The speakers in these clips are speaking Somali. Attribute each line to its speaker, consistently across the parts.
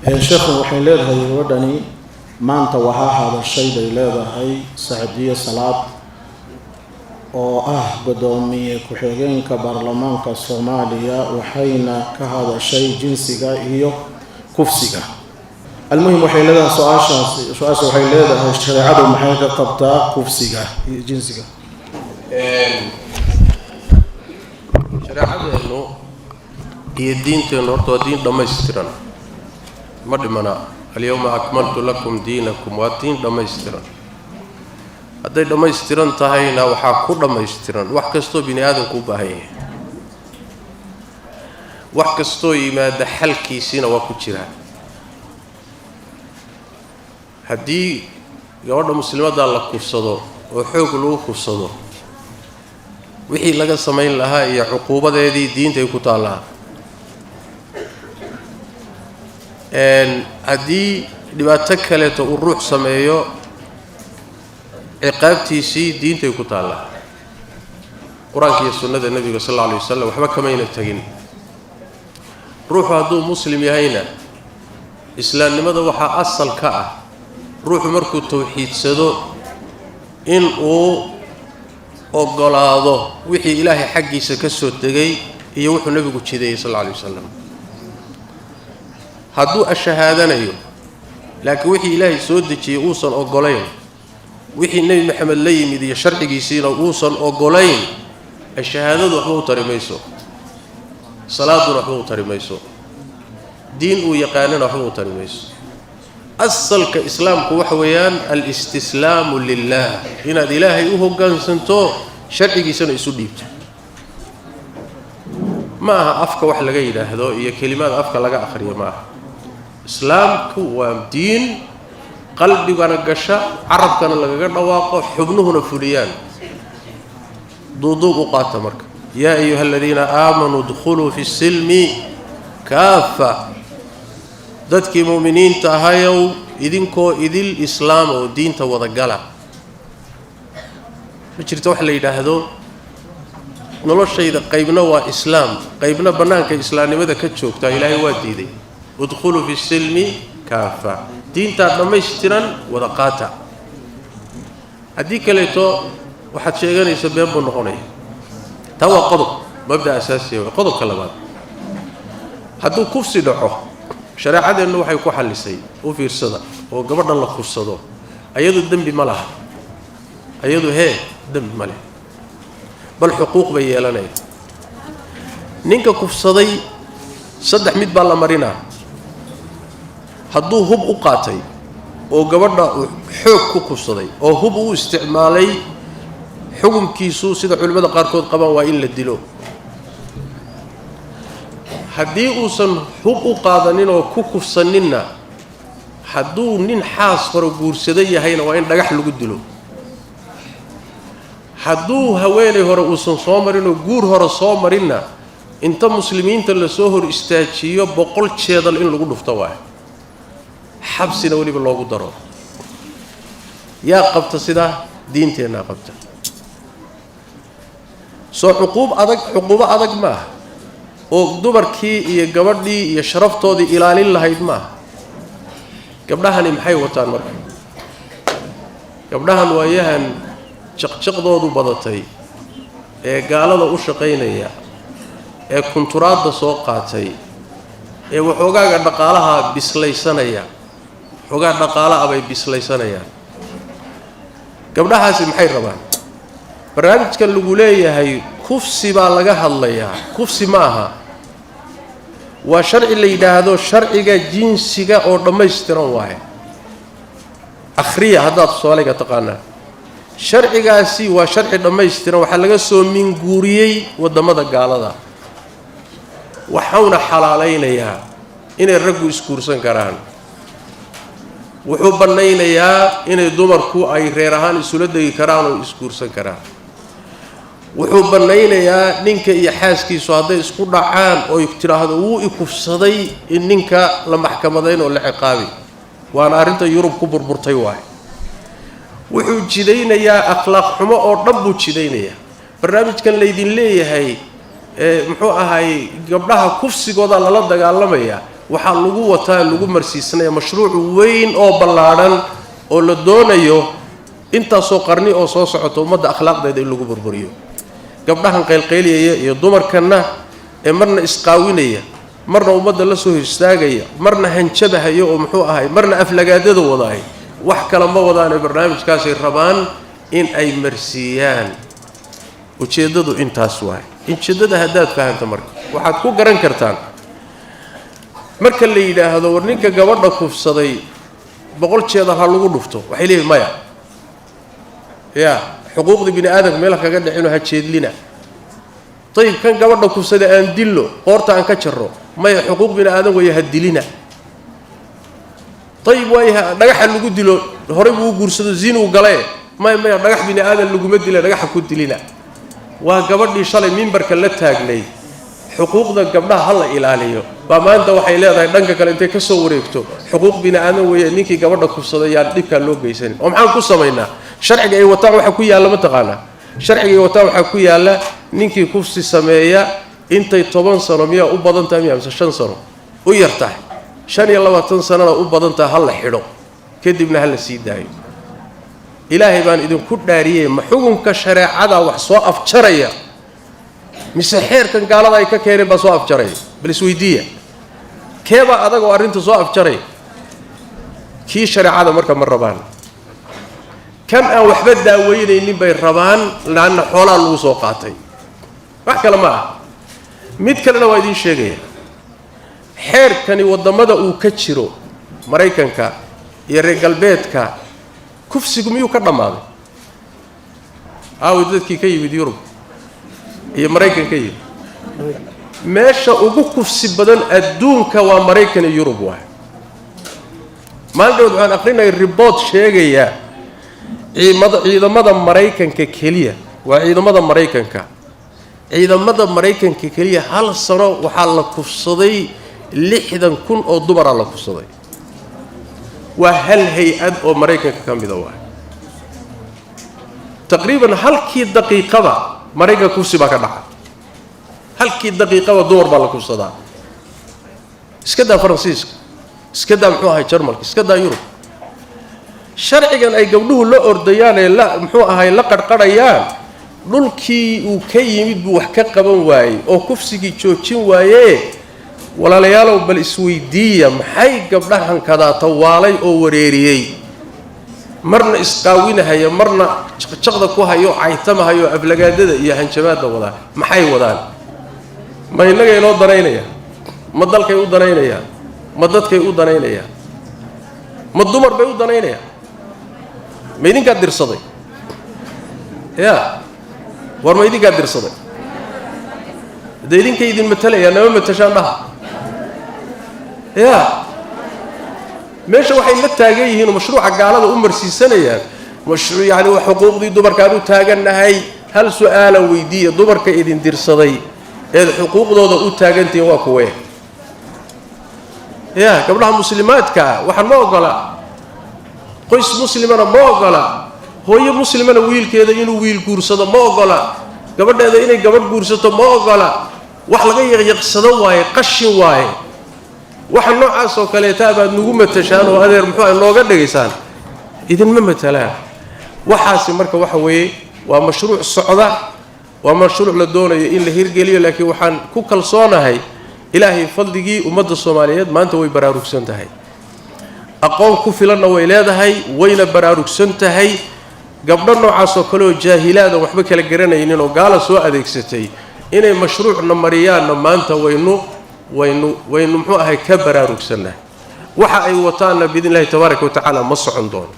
Speaker 1: Sheekhu, waxay leedahay gabadhani, maanta waxaa hadashay, bay leedahay, Sacdiye Salaad oo ah guddoomiye ku-xigeenka baarlamaanka Soomaaliya, waxayna ka hadashay jinsiga iyo kufsiga. Almuhim, waxay leedahay su-aashaasi, su-aasha waxay leedahay: shareecadu maxay ka qabtaa kufsiga iyo jinsiga?
Speaker 2: Shareecadeennu iyo diinteennu horta waa diin dhammaystiran, ma dhimana. "Alyawma akmaltu lakum diinakum." Waa diin dhammaystiran. Hadday dhammaystiran tahayna, waxaa ku dhammaystiran wax kastoo bini aadamku u baahan yahay, wax kastoo yimaada xalkiisiina waa ku jiraa. Haddii gabadha muslimadda la kufsado oo xoog lagu kufsado, wixii laga samayn lahaa iyo cuquubadeedii diintay ku taallaa. Haddii dhibaato kaleeto uu ruux sameeyo, ciqaabtiisii diintay ku taallaa. Qur-aanka iyo sunnada Nebiga sal alla alay wasalam waxba kamayna tegin. Ruuxu hadduu muslim yahayna, islaamnimada waxaa asal ka ah ruuxu markuu tawxiidsado in uu oggolaado wixii Ilaahay xaggiisa ka soo degay iyo wuxuu Nebigu jideeyey sal alla alay wasalam. Hadduu ashahaadanayo laakiin wixii Ilaahay soo dejiyey uusan oggolayn, wixii Nebi Maxamed la yimid iyo sharcigiisiina uusan oggolayn, ashahaadadu waxba u tari mayso, salaaduna waxba u tari mayso, diin uu yaqaanana waxba u tari mayso. Asalka islaamku waxa weeyaan alistislaamu lilah, inaad Ilaahay u hoggaansanto, sharcigiisana isu dhiibto. Ma aha afka wax laga yidhaahdo iyo kelimaad afka laga akhriyo, ma aha. Islaamku waa diin qalbigana gasha, carabkana lagaga dhawaaqo, xubnuhuna fuliyaan. Duuduub u qaata marka: "Yaa ayuha aladiina aamanuu idkhuluu fi silmi kaafa." Dadkii mu'miniinta ahayow, idinkoo idil islaam oo diinta wada gala. Ma jirto wax la yidhaahdo noloshayda qaybna waa islaam, qaybna bannaanka islaamnimada ka joogtaa. Ilaahay waa diiday. "Udkhuluu fi silmi kaafa." Diintaa dhammaystiran wada qaata. Haddii kaleeto, waxaad sheeganaysa been buu noqonaya. Taa waa qodob mabda asaasiya. Waa qodobka labaad. Hadduu kufsi dhaco, shareecadeennu waxay ku xallisay, u fiirsada, oo gabadha la kufsado ayadu dembi ma laha. Ayadu hee dembi ma leh, bal xuquuq bay yeelanaya. Ninka kufsaday saddex mid baa la marinaa. Hadduu hub u qaatay oo gabadha uu xoog ku kufsaday oo hub u isticmaalay, xukunkiisu, sida culimmada qaarkood qabaan, waa in la dilo. Haddii uusan hub u qaadanin oo ku kufsaninna, hadduu nin xaas hore guursada yahayna, waa in dhagax lagu dilo. Hadduu haweenay hore uusan soo marin oo guur hore soo marinna, inta muslimiinta lasoo hor istaajiyo 100 jeedal in lagu dhufto waayo, xabsina weliba loogu daro. Yaa qabta sidaa? Diinteennaa qabta. Soo xuquub adag, xuquubo adag maaha oo dumarkii iyo gabadhii iyo sharaftoodii ilaalin lahayd maaha. Gabdhahani maxay wataan marka? Gabdhahan waayahan jaqjaqdoodu badatay ee gaalada u shaqaynaya, ee kunturaadda soo qaatay, ee waxoogaaga dhaqaalaha bislaysanaya, waxoogaa dhaqaala ah bay bislaysanayaan, gabdhahaasi maxay rabaan? Barnaamijkan lagu leeyahay kufsi baa laga hadlayaa, kufsi ma aha. Waa sharci la yidhaahdo sharciga jinsiga oo dhammaystiran waaye. Akhriya haddaad Soomaaliga taqaanaa. Sharcigaasi waa sharci dhammaystiran. Waxaa laga soo minguuriyey waddamada gaalada, waxauna xalaalaynayaa inay raggu isguursan karaan, wuxuu bannaynayaa inay dumarku ay reer ahaan isula degi karaan oo isguursan karaan, wuxuu bannaynayaa ninka iyo xaaskiisu hadday isku dhacaan oy tidhaahdo "Wuu ikufsaday" in ninka la maxkamadayn oo la ciqaabi. Waana arrinta Yurub ku burburtay waay. Wuxuu jidaynayaa akhlaaq xumo oo dhan buu jidaynayaa. Barnaamijkan laydin leeyahay ee muxuu ahay gabdhaha kufsigooda lala dagaalamayaa. Waxaa lagu wataa, lagu marsiisanaya mashruuc weyn oo ballaadhan oo la doonayo intaasoo qarni oo soo socota ummadda akhlaaqdeeda in lagu burburiyo. Gabdhahan qaylqayliyaya iyo dumarkanna ee marna isqaawinaya, marna ummadda la soo histaagaya, marna hanjabahayo oo muxuu ahay, marna aflagaadada wadaay, wax kale ma wadaane barnaamijkaasay rabaan in ay marsiiyaan. Ujeeddadu intaas waay. Ujeeddada haddaad fahanto marka waxaad ku garan kartaan marka la yidhaahdo war ninka gabadha kufsaday 100 jeedal ha lagu dhufto, waxay leeyihin maya, yaa xuquuqdii bini aadamka meel kaga dhicino, ha jeedlina. Ayib, kan gabadha kufsaday aan dillo, qoorta aan ka jarro, maya, xuquuq bini aadam weeye, ha dilina. Ayib, waayaha dhagaxa lagu dilo, horey buu u guursado, zinuu galee, maya maya, dhagax bini aadan laguma dila, dhagaxa ku dilina. Waa gabadhii shalay mimbarka la taagnay xuquuqda gabdhaha ha la ilaaliyo baa maanta waxay leedahay dhanka kale intay ka soo wareegto, xuquuq bini aadan weeye, ninkii gabadha kufsaday yaan dhibkaa loo geysanin. Oo maxaan ku samaynaa? Sharciga ay wataan waxaa ku yaalla, ma taqaanaa? Sharciga ay wataan waxaa ku yaalla ninkii kufsi sameeya intay 10 sano miyaa u badan tahay, miyaa mise 5 sano u yar tahay, 25 sanana u badan tahay, ha la xidho, kadibna ha la sii daayo. Ilaahay baan idinku dhaariyey, ma xukunka shareecada wax soo afjaraya mise xeerkan gaalada ay ka keeneen baa soo afjaraya? Bal isweydiiya, keebaa adag oo arrinta soo afjaraya? Kii shareecada marka ma rabaan, kan aan waxba daaweynaynin bay rabaan, laanna xoolaa lagu soo qaatay, wax kale ma ah. Mid kalena waa idiin sheegaya, xeerkani waddamada uu ka jiro, Maraykanka iyo reer galbeedka, kufsigu miyuu ka dhammaaday? Aawi dadkii ka yimid Yurub iyo Maraykan ka yimid? Meesha ugu kufsi badan adduunka waa Maraykan iyo Yurub waay. Maalin dhawood waxaan aqrinaya report sheegaya ciidamada Maraykanka keliya, waa ciidamada Maraykanka, ciidamada Maraykanka keliya hal sano waxaa la kufsaday 60,000 oo dumaraa la kufsaday. Waa hal hay-ad oo Maraykanka ka mida waay. Taqriiban halkii daqiiqaba Maraykanka kufsi baa ka dhaca, halkii daqiiqaba dumar baa la kufsadaa. Iska daa Faransiiska, iska daa muxuu ahay Jarmalka, iska daa Yurub. Sharcigan ay gabdhuhu la ordayaan ee la muxuu ahay la qarqarhayaan, dhulkii uu ka yimid buu wax ka qaban waayey oo kufsigii joojin waayee. Walaalayaalow, bal isweydiiya, maxay gabdhahan kadaata waalay oo wareeriyey, marna isqaawinahaya, marna jaqjaqda ku hayo, caytamahayo, aflagaadada iyo hanjabaadda wadaa, maxay wadaan? Ma innaga inoo danaynaya? Ma dalkay u danaynayaan? Ma dadkay u danaynayaan? Ma dumar bay u danaynayaan? Ma idinkaa dirsaday? Yaa war, ma idinkaa dirsaday? Dee idinkay idin matalayaa, nama matashaan dhaha. Yaa meesha waxay la taagan yihiin oo mashruuca gaalada u marsiisanayaan, mashruuc yacni xuquuqdii dumarkaan u taagannahay. Hal su-aalan weydiiya, dumarka idin dirsaday eed xuquuqdooda u taagantihiin waa kuwee? Yaa gabdhaha muslimaadkaa waxaan ma ogola, qoys muslimana ma ogola, hooyo muslimana wiilkeeda inuu wiil guursado ma ogola, gabadheeda inay gabadh guursato ma ogola. Wax laga yaqyaqsado waaye, qashin waaye. Waxa noocaas oo kaleeta baad nagu matashaan oo adeer muxuu ah nooga dhigaysaan, idinma matalaan waxaasi. Marka waxa weeye waa mashruuc socda, waa mashruuc la doonayo in la hirgeliyo. Laakiin waxaan ku kalsoonahay Ilaahay fadligii ummadda Soomaaliyeed maanta way baraarugsan tahay, aqoon ku filanna way leedahay, wayna baraarugsan tahay. Gabdho noocaas oo kale oo jaahilaada waxba kala garanaynin oo gaala soo adeegsatay inay mashruucna mariyaanna maanta waynu waynu waynu muxuu ahay ka baraarugsannahay. Waxa ay wataanna biidni illahi tabaaraka wa tacaala ma socon doono.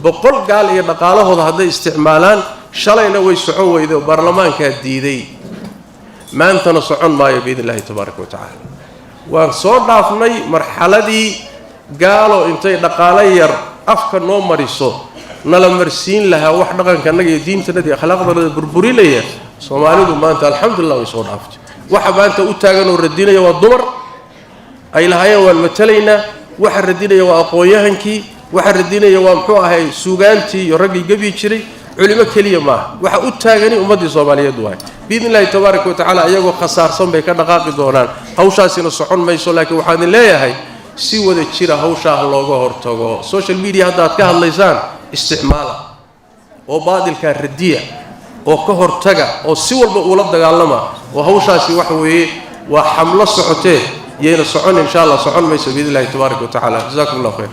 Speaker 2: 100 gaal iyo dhaqaalahooda hadday isticmaalaan, shalayna way socon weyday oo baarlamaankaa diiday, maantana socon maayo biidni illahi tabaaraka wa tacaala. Waan soo dhaafnay marxaladii gaalo intay dhaqaalo yar afka noo mariso nala marsiin lahaa wax dhaqanka annaga iyo diintanada iyo akhlaaqdanada burburinaya. Soomaalidu maanta alxamdulillah way soo dhaaftay. Waxa maanta u taagan oo radinaya waa dumar ay lahaayeen waan matalaynaa, waxa radinaya waa aqoon-yahankii, waxa radinaya waa muxuu ahay suugaantii iyo raggii gebyi jiray, Culimo keliya maaha, waxa u taagani ummaddii Soomaaliyeed waay. Biidni illahi tabaaraka wa tacaala iyagoo khasaarsan bay ka dhaqaaqi doonaan, hawshaasina socon mayso. Laakiin waxaan idin leeyahay, si wada jira hawshaa ha looga hortago. Social media haddaad ka hadlaysaan, isticmaala oo baadilkaa radiya oo ka hortaga oo si walba uula dagaalama. Oo hawshaasi waxa weeye waa xamlo socotee, yayna socon, insha Allah socon mayso biidni illahi tabaaraka wa tacaala. Jazakum allah khayr.